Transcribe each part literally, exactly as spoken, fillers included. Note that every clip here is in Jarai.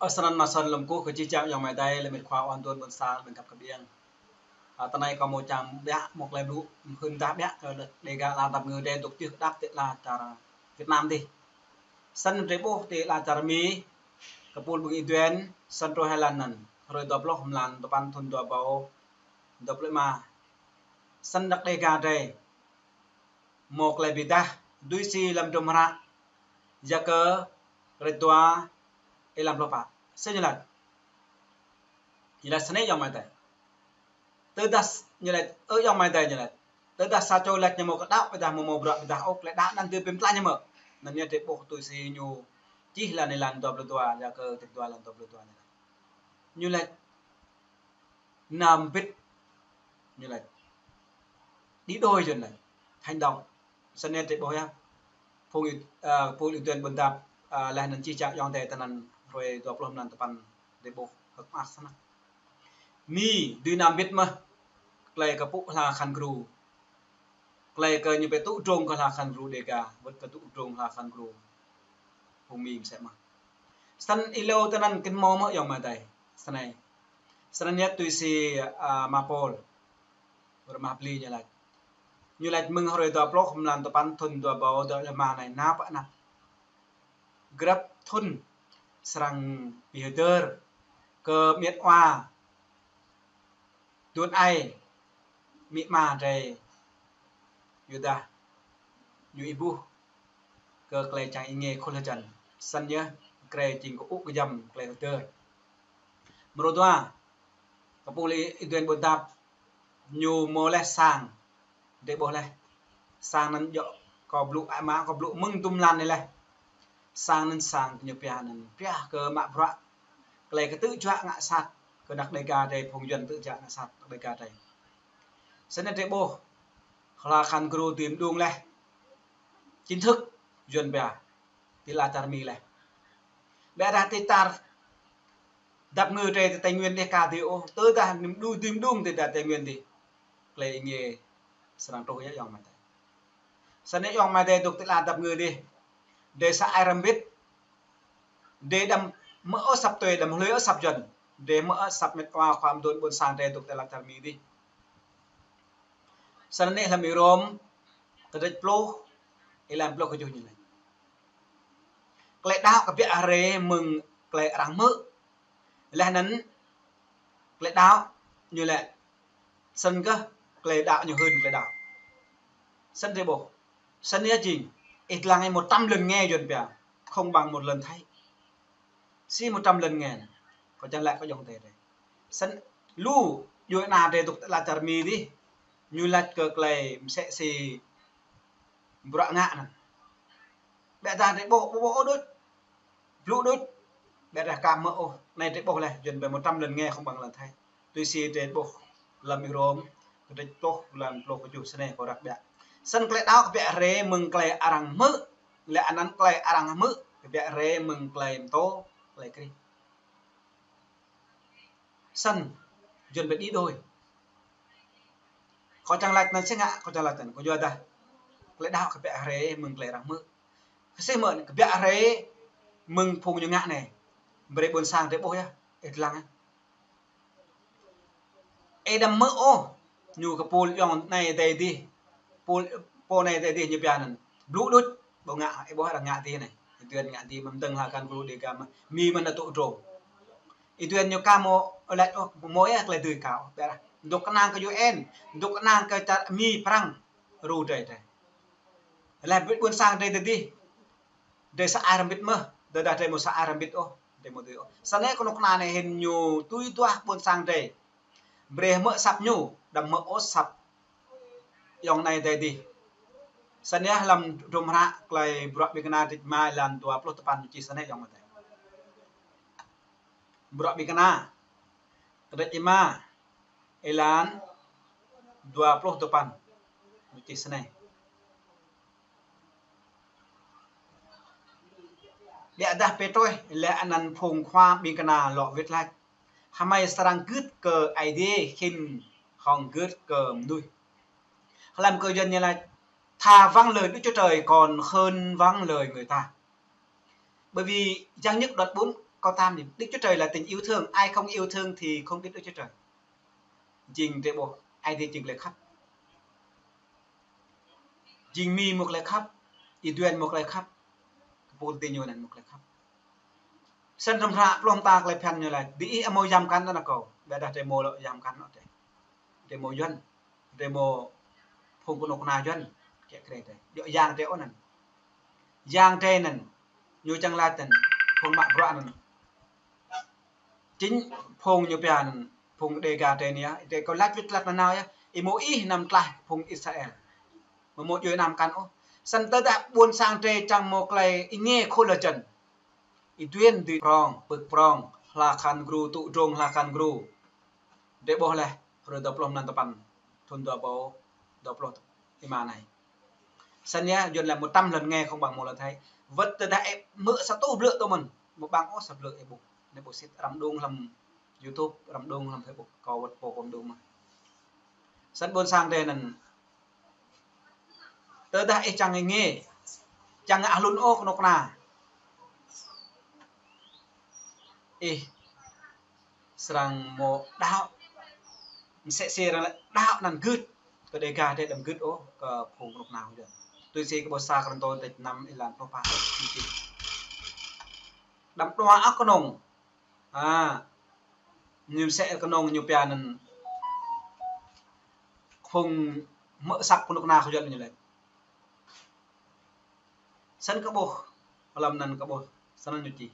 Sơnăn mă sơnăn lơ̆m kơ kơ čih čang yŏng amai adai, lĕ met khua ôn tuan ƀôn sang ƀing găp kơ ƀing. A, tơ anai kâo mơ̆ čang ƀiă mơ̆ klei blŭ, hưn dah ƀiă kơ đe-, Dega ala dăp ngư drei dŏ čih kơ đăp ti ala čar Việt Nam dih. Săn drei ƀuh ti ala čar Mi, kơ pul ƀing Y Duên, săn trôi hai lăn anŭn, hrơi dua pluh mlan tơpăn thun dua ƀâo dua pluh lima. Săn đăk Dega drei mơ̆ klei bi dah, tui si lăm hrŏm hră Yakơ, kơdrêč dua, êlan pluh pă. Sĭt ñu laĭ. Ñu laĭ snei yŏng amai adai. Tơdah s-, ñu laĭ, ơ yŏng amai adai ñu laĭ. Tơdah sa čô laĭ ñu mơ̆ kơ đaŏ, ƀiădah mơ̆ mơ̆ bruă bi dah ôh, klei đaŏ anŭn dưi pơtlaih ñu mơ̆. Anŭn ñu drei ƀuh tui si ñu čih lăm êlan dua pluh dua, Yakơ kơdrêč dua êlan dua pluh dua ñu laĭ. Ñu laĭ năm bit ñu laĭ. Đi đôi Yuan laĭ. Hành động. Săn anai drei ƀuh yơh. Phung Y-, a, pul Y Duên ƀôn dap, a, laih anŭn čih čang yŏng adai tơ anŭn hrơi dua pluh mlan tơpăn drei ƀuh hơ̆k mơak săn anai. Mi dưi năm bit mơ̆. Klei kơ pŭ hla khăn gru. Klei kơ ñu pơtŭ drông kơ hla khăn gru Dega, wơ̆t kơ tŭ drông hla khăn gru phung Mi mơsĕ mơ̆n. Săn êlâo tơ anŭn kơ mơ̆ mơ̆ yŏng amai adai. Snei. Săn anai tui si, a, mă Pôl. Wơ̆t mă bli ñu laĭ. Ñu laĭ mơ̆ng hrơi dua pluh mlan tơpăn thun dua ƀâo dua pluh lima anai nao pơ anăp. Grăp thun srăng bi hơdơr kơ miet wa. Dun ai, amĭ ama drei, yua dah ñu ih ƀuh kơ klei čang ih ngă khul hơjăn. Săn yơh, klei jing kơ ŭ kơ jăm klei hơdơr. Mrô dua, kơ pul Y Duên ƀôn dap, ñu mơ̆ laih sang, drei ƀuh laih. Sang anŭn djŏ kơ blŭ ai mă, kơ blŭ mơ̆ng dŭm lan anai laih. Sang anŭn sang ñu pia anŭn. Pia kơ mă bruă. Klei kơ tŭ juă ngă sat. Kơ đăk Dega drei phung Yuan tŭ juă ngă sat đăk Dega drei. Săn anai drei ƀuh. Hla khăn gru dưi mđung laih. Chính thức Yuan pia. Ti ala čar Mi laih. Ƀiădah ti čar dăp ngư drei ti Tây Nguyên dih ka dưi ôh. Tơdah ñu mđu dưi mđung ti ala Tây Nguyên dih. Klei ih ngă srăng truh yơh yŏng amai adai. Săn anai yŏng amai adai dŏ ti ala dăp ngư dih. Drei sa ai rơmbit. Drei đăm mơ̆ ôh săp tui, đăm hlơi ôh săp Yuan. Drei mơ̆ ôh săp met wa khua mơdôn ƀôn sang drei dŏ ti ala čar Mi dih. Săn anai lăm Y Rôm, kơdrêč pluh, êlan pluh kơ tơjuh ñu laĭ. Klei đaŏ kơ biă rai mơ̆ng klei arăng hmư̆. Laih anŭn klei đaŏ ñu laĭ. Săn kơ klei đaŏ ñu hưn klei đaŏ. Săn drei ƀuh. Săn yơh jing. Ih lăng ih một trăm lần nghe Yuan pia. Không bằng một lần thấy. Si một trăm lần nghe. Kâo čang laĭ kơ yŏng adai drei. Săn lu djuai ana drei dŏ ti ala čar Mi dih. Ñu laĭ kơ klei mơsĕ si bruă ngă anŭn. Ƀiădah drei ƀuh, ƀuh, ƀuh đôč. Blŭ đôč. Ƀiădah ka hmư̆ ôh. Anai drei ƀuh laih, Yuan pia một trăm lần nghe không bằng lần thấy. Tui si drei ƀuh lăm Y Rôm, kơdrêč pluh, êlan pluh kơ tơjuh săn anai kâo răk ƀiă. Săn klei đaŏ kơ biă rai mơ̆ng klei arăng hmư̆, laih anŭn klei arăng hmư̆, kơ biă rai mơ̆ng klei pơtô, klei Krist. Săn, Yuan pia đi đôi. Kâo čang laĭ anŭn sĭt ngă, kâo čang laĭ anŭn, kâo yua dah. Klei đaŏ kơ biă rai mơ̆ng klei arăng hmư̆. Kơ sĭt mơ̆ kơ biă rai mơ̆ng phung ñu ngă anai. Brơi ƀôn sang drei ƀuh yơh, ih lăng yơh. Ih đăm hmư̆ ôh, ñu kơ pul yŏng anai adai dih. Pul, pô anai adai dih ñu pia anŭn. Blŭ đôč, ƀu ngă, ih ƀuh arăng ngă dih anai. Ih dưi ngă dih mơ̆ng dơ̆ng hla khăn gru Dega mă. Mi mơ̆n tŭ drông. Ih dưi ñu ka mơ̆ laĭ ôh, mơ̆ yơh klei dưi ka ôh. Ƀiădah dŏ kơnang kơ U N, dŏ kơnang kơ čar Mi Prăng, ru drei drei. Laih brơi ƀôn sang drei adih. Drei sa ai rơmbit mơ̆, tơdah drei mơ̆ sa ai rơmbit ôh, drei mơ̆ dưi ôh. Săn anai kơnuk kơna anai hĭn ñu tui duah ƀôn sang drei. Brơi hmư̆ săp ñu, đăm hmư̆ ôh săp yŏng anai adai dih. Săn anai lăm hrŏm hră klei Bruă Ƀing Kơna kơdrêč rơma êlan dua pluh tơpăn ñu čih săn anai yŏng amai adai. Bruă Ƀing Kơna, kơdrêč rơma, êlan dua pluh tơpăn ñu čih săn anai. Ƀiădah Pêtrôs laih anŭn phung khua ƀing kơna lŏ wĭt laĭ: Hơmâo srăng gưt kơ Aê Diê khĭn hŏng gưt kơ mơnuih. Hlăm kơ Yuan ñu laĭ: Thà vâng lời Đức Chúa Trời còn hơn vâng lời người ta. Bởi vì Giăng Nhất đoạn bốn Có tám điểm. Đức Chúa Trời là tình yêu thương, ai không yêu thương thì không biết Đức Chúa Trời. Jing drei ƀuh, Aê Diê jing tơlơi khăp. Jing Mi mơ̆ tơlơi khăp, Y Duên mơ̆ tơlơi khăp, kơ pul ti ñu anŭn mơ̆ tơlơi khăp. Sĭt hrŏm hră, pluh mơta tơlơi phiăn ñu laĭ, diih ƀu hmâo yam mơkăn anŭn kâo, ƀiădah drei hmâo lŏ yam mơkăn anŭn drei. Drei hmâo Yuăn, drei hmâo phung kơnuk kơna Yuăn, kiăng kơ drei. Djŏ yang drei ôh anŭn. Yang drei anŭn, ñu čang laĭ anŭn, phung mă bruă anŭn. Chính phung ñu pia anŭn, phung Đêga drei anai, drei kâo laĭ wĭt laĭ nanao yơh, ih hmâo ih anăm tlaih phung Israel. Ƀu hmâo djuai ania mơkăn ôh. Sĭt tơdah ƀuôn sang drei čang hmâo tơlơi êngiê khul hơjăn. Y Duên dưi prong, pơ̆k prong, hla khăn gru, tŭ drông hla khăn gru. Drei ƀuh laih, hrơi dua pluh mlan tơpăn, thun dua rơbâo dua pluh êma anai. Sĭt yơh, Yuăn laĭ một trăm lần nghe không bằng một lần thấy. Wơ̆t tơdah ih hmư̆ sa rơtuh blư̆ tơ mơ̆n, ƀu ƀăng ôh sa blư̆ ih ƀuh. Anai ƀuh sĭt, arăng đung hlăm YouTube, arăng đung hlăm Facebook, kâo wơ̆t pô kâo đung mơ̆n. Sĭt ƀuôn sang drei anŭn, tơdah ih čang êngiê, čang ngă hlŭn ôh kơnuk kơna, ih srăng hmâo đaŏ. Msĕ si arăng laĭ đaŏ anăn gưt, kơ Đêga drei đăm gưt ôh, kơ phung kơnuk kơna Yuăn. Tui si kơ ƀuh sa Kôrintô kdrêč năm êlan pluh pă. Đăm đua ôh kơnung. A, ñu msĕ kơnung ñu pia anŭn phung hmư̆ asăp kơnuk kơna Yuăn ñu laĭ. Sĭt kơ ƀuh, hlăm anŭn kơ ƀuh, sĭt anŭn ñu čih.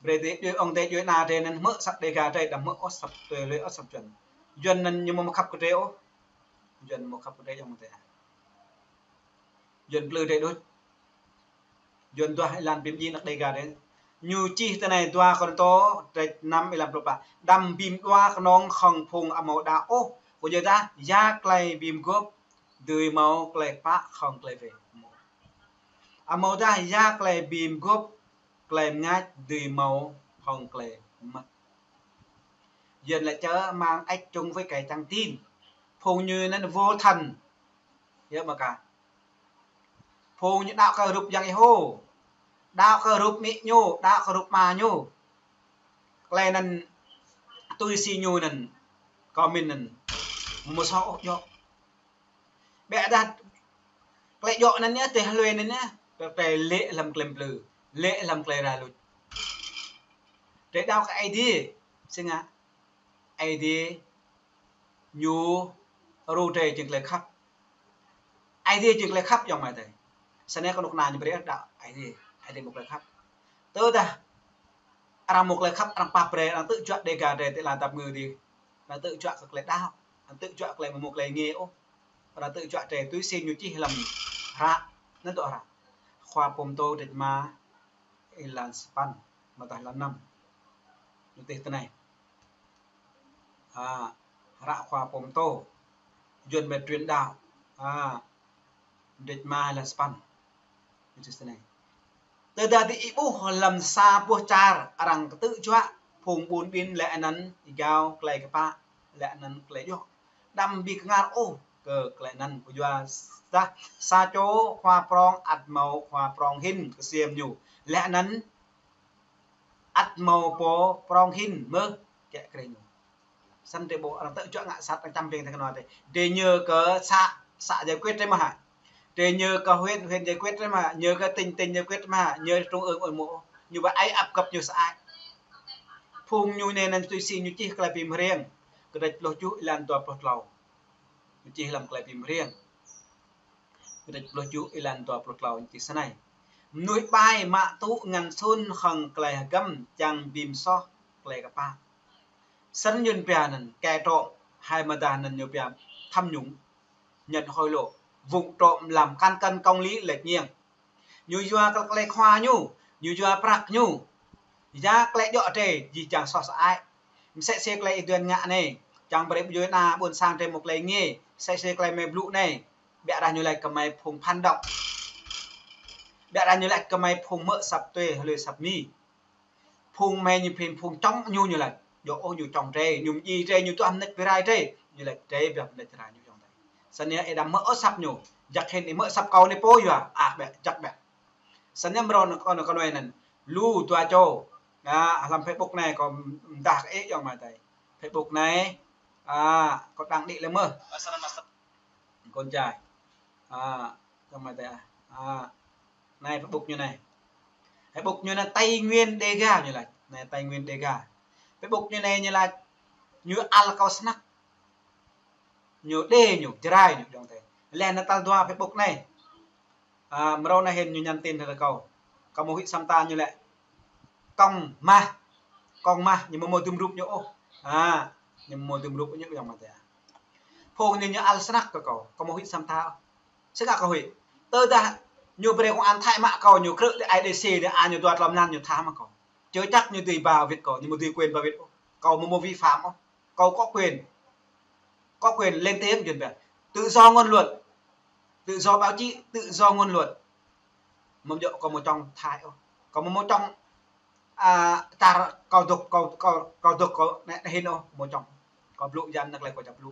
Brơi drei djuai ŏng drei djuai ania drei anŭn hmư̆ asăp Đêga drei, đăm hmư̆ ôh asăp tui lui ôh asăp Yuăn. Yuăn anŭn ñu ƀu mơkhăp kơ drei ôh. Yuăn ƀu mơkhăp kơ drei ŏng drei. Yuăn plư drei đôč. Yuăn duah êlan bi mdjai anăk Đêga drei. Ñu čih tui anai, dua Kôrintô kdrêč năm êlan pluh pă. Đăm bi mđua kơnung hăng phung ƀu hmâo đaŏ ôh. Kơyua dah ya tơlơi bi mguôp dưi hmâo tơlơi kơpă hăng tơlơi wai. Ƀu hmâo dah ya tơlơi bi mguôp, tơlơi mơngač dưi hmâo hăng tơlơi mơmŏt. Yuăn laĭ chớ mang ếch trùng với kẻ chẳng tin. Phung ñu anŭn vô thần. Yơh mơ̆ ka. Phung ñu đaŏ kơ rup Yang Yêhô. Đaŏ kơ rup amĭ ñu, đaŏ kơ rup ama ñu. Tơlơi anŭn tui si ñu anŭn, kâo mĭn anŭn, ƀu soh ôh djŏ. Ƀiădah tơlơi djŏ anŭn yơh, tơlơi hlue anŭn yơh, tơlơi lê̆ hlăm tơlơi plư, lê̆ hlăm tơlơi rai luč. Drei đaŏ kơ Aê Diê, sĭt ngă Aê Diê ñu ru drei jing tơlơi khăp. Aê Diê jing tơlơi khăp yơh mơ̆ tơi. Sĭt anai kơnuk kơna ñu brơi đaŏ Aê Diê, Aê Diê mơ̆ tơlơi khăp. Tơdah arăng mơ̆ tơlơi khăp, arăng pap brơi, arăng tŭ juă Đêga drei tơlơi tap ngư dih. Arăng tŭ juă kơ tơlơi đaŏ, arăng tŭ juă tơlơi ƀu mơ̆ tơlơi êngiê ôh. Arăng tŭ juă drei tui si ñu čih hlăm hră, anŭn tŏ hră Khua Pô Pơtô kdrêč rơma êlan sapăn, mơ̆ tah êlan năm. Ñu čih tui anai. A, hră Khua Pô Pơtô, Yuăn mơ̆ truyền đạo. A, kdrêč rơma êlan sapăn. Ñu čih tui anai. Tơdah diih ƀuh hlăm sa boh čar arăng tŭ juă phung ƀun ƀin laih anŭn êgao tơlơi kơpă, laih anŭn tơlơi djŏ, đăm bi kơngar ôh kơ tơlơi anŭn, kơyua dah sa čô khua prong ăt hmâo khua prong hĭn ksiêm ñu, laih anŭn ăt hmâo pô prong hĭn mơ̆ kiăng kơ ñu. Sĭt drei ƀuh arăng tŭ juă ngă sat, arăng čăm ƀing tơkơnua drei. Drei nhờ kơ xã, xã giải quyết drei mơ̆ hă. Drei nhờ kơ huyện, huyện giải quyết drei mơ̆ hă. Nhờ kơ tỉnh, tỉnh giải quyết mơ̆ hă. Nhờ trung ương ôh ƀu hmâo. Ñu ba ai ăp găp ñu sơăi. Phung ñu anai anŭn tui si ñu čih Tơlơi Bi Mơhriêng kdrêč pluh tơjuh êlan dua pluh klâo. Ñu čih hlăm Tơlơi Bi Mơhriêng kdrêč pluh tơjuh êlan dua pluh klâo ñu čih snei: Mơnuih ƀai mă tŭ ngăn sun hăng tơlơi hơgăm, čang bi mơsoh tơlơi kơpă. Sĭt Yuăn pia anŭn kẻ trộm, hai mơ̆ dah anŭn ñu pia tham nhũng, nhận hối lộ, vụng trộm làm cán cân công lý lệch nghiêng. Ñu yua kơ tơlơi khua ñu, ñu yua prăk ñu. Ya tơlơi djŏ drei, jih jang soh sơăi. Msĕ si tơlơi Y Duên ngă anai, čang brơi ƀu djơ̆ ană ƀuôn sang drei mơ̆ tơlơi êngiê, msĕ si tơlơi mơi blŭ anai. Ƀiădah ñu laĭ kơ mơi phung phản động. Ƀiădah ñu laĭ kơ mơi phung hmư̆ asăp tui hlue asăp Mi. Phung mơi ñu phim phung chống ñu, ñu laĭ. Djŏ ôh, ñu chống drei, ñu mdjai drei, ñu tuah mơneč bi rai drei. Ñu laĭ drei biă mơneč rai ñu chống drei. Sĭt anai ih đăm hmư̆ ôh asăp ñu. Jăk hĭn ih hmư̆ asăp kâo anai pô yua. A ƀĕ, jăk ƀĕ. Sĭt anai mrô anŭn kơ anŭn kơ anai anŭn. Lu dua čô. A, hlăm Facebook anai kâo mdah kơ ih ayŏng amai adơi. Facebook anai, a, kâo đăng đĭ lĕ mơh. Kâo čai. A, ayŏng amai adơi a. A, anai Facebook ñu anai. Facebook ñu anai Tây Nguyên Dega ñu laĭ. Anai Tây Nguyên Dega. Facebook ñu anai ñu laĭ. Ñu ăl kâo snăk. Ñu đe ñu, Jrai ñu ayŏng adơi. Lĕ anai tal dua Facebook anai. A, mrâo anai hĭn ñu nhắn tin hĭ kơ kâo. Kâo hmâo huĭ săm ta ñu lĕ. Kông mah. Kông mah, ñu hmâo mơ̆ dŭm rup ñu ôh. A, ñu hmâo mơ̆ dŭm rup ñu ayŏng amai adơi. Phung ñu ñu ăl snăk kơ kâo. Kâo hmâo huĭ săm ta ôh. Sĭt kâo huĭ. Tơdah ñu brơi công an Thái mă kâo, ñu krư̆ đĭ I D C đĭ a ñu dua tơlơi mlan ñu tha mă kâo. Chưa chắc ñu dưi ba wĭt kâo, ñu hmâo dưi quyền ba wĭt ôh. Kâo hmâo mơ̆ vi phạm ôh. Kâo có quyền. Có quyền lên tiếng chuyện về tự do ngôn luận, tự do báo chí, tự do ngôn luận. Hmâo djơ̆ kâo hmâo čŏng Thái ôh. Kâo hmâo čŏng, a, čar kâo dŏ, kâo, kâo, kâo dŏ, kâo anai, anai hĭn ôh, hmâo čŏng. Kâo blŭ yan anăk lĕ kâo čăp blŭ.